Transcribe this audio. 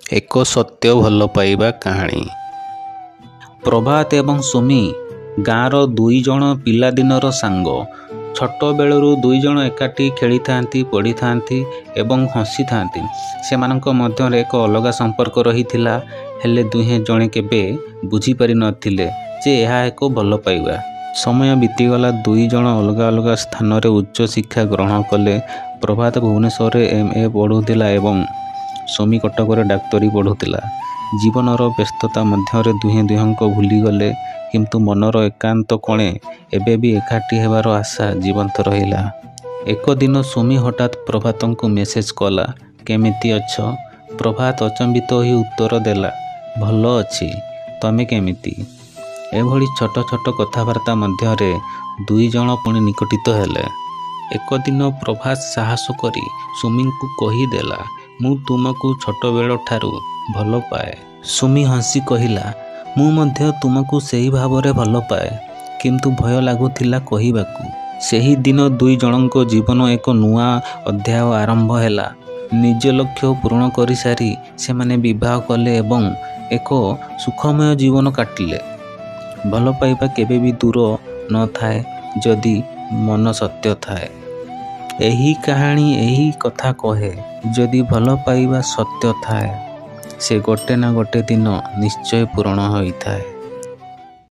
ଏକ ସତ୍ୟ ଭଲପାଇବା କାହାଣୀ। ପ୍ରଭାତ ଏବଂ ସୁମି ଗାଁର ଦୁଇଜଣ ପିଲାଦିନର ସାଙ୍ଗ। ଛୋଟବେଳରୁ ଦୁଇଜଣ ଏକାଠି ଖେଳିଥାନ୍ତି, ପଢ଼ିଥାନ୍ତି ଏବଂ ହସିଥାନ୍ତି। ସେମାନଙ୍କ ମଧ୍ୟରେ ଏକ ଅଲଗା ସମ୍ପର୍କ ରହିଥିଲା, ହେଲେ ଦୁହେଁ ଜଣେ କେବେ ବୁଝିପାରିନଥିଲେ ଯେ ଏହା ଏକ ଭଲପାଇବା। ସମୟ ବିତିଗଲା, ଦୁଇଜଣ ଅଲଗା ଅଲଗା ସ୍ଥାନରେ ଉଚ୍ଚ ଶିକ୍ଷା ଗ୍ରହଣ କଲେ। ପ୍ରଭାତ ଭୁବନେଶ୍ୱରରେ ଏମ. ଏ. ପଢ଼ୁଥିଲା ଏବଂ ସୁମି କଟକରେ ଡାକ୍ତରୀ ପଢ଼ୁଥିଲା। ଜୀବନର ବ୍ୟସ୍ତତା ମଧ୍ୟରେ ଦୁହେଁ ଦୁହିଁଙ୍କୁ ଭୁଲିଗଲେ, କିନ୍ତୁ ମନର ଏକାନ୍ତ କୋଣେ ଏବେ ବି ଏକାଠି ହେବାର ଆଶା ଜୀବନ୍ତ ରହିଲା। ଏକଦିନ ସୁମି ହଠାତ୍ ପ୍ରଭାତଙ୍କୁ ମେସେଜ୍ କଲା, କେମିତି ଅଛ? ପ୍ରଭାତ ଆଚମ୍ବିତ ହୋଇ ଉତ୍ତର ଦେଲା, ଭଲ ଅଛି, ତମେ କେମିତି? ଏଭଳି ଛୋଟ ଛୋଟ କଥାବାର୍ତ୍ତା ମଧ୍ୟରେ ଦୁଇଜଣ ପୁଣି ନିକଟିତ ହେଲେ। ଏକଦିନ ପ୍ରଭାତ ସାହସ କରି ସୁମିଙ୍କୁ କହିଦେଲା, ମୁଁ ତୁମକୁ ଛୋଟବେଳଠାରୁ ଭଲପାଏ। ସୁମି ହସି କହିଲା, ମୁଁ ମଧ୍ୟ ତୁମକୁ ସେହି ଭାବରେ ଭଲପାଏ, କିନ୍ତୁ ଭୟ ଲାଗୁଥିଲା କହିବାକୁ। ସେହିଦିନ ଦୁଇଜଣଙ୍କ ଜୀବନ ଏକ ନୂଆ ଅଧ୍ୟାୟ ଆରମ୍ଭ ହେଲା। ନିଜ ଲକ୍ଷ୍ୟ ପୂରଣ କରିସାରି ସେମାନେ ବିବାହ କଲେ ଏବଂ ଏକ ସୁଖମୟ ଜୀବନ କାଟିଲେ। ଭଲପାଇବା କେବେ ବି ଦୂର ନ ଥାଏ, ଯଦି ମନ ସତ୍ୟ ଥାଏ। ଏହି କାହାଣୀ ଏହି କଥା କହେ, ଯଦି ଭଲପାଇବା ସତ୍ୟ ଥାଏ, ସେ ଗୋଟେ ନା ଗୋଟେ ଦିନ ନିଶ୍ଚୟ ପୂରଣ ହୋଇଥାଏ।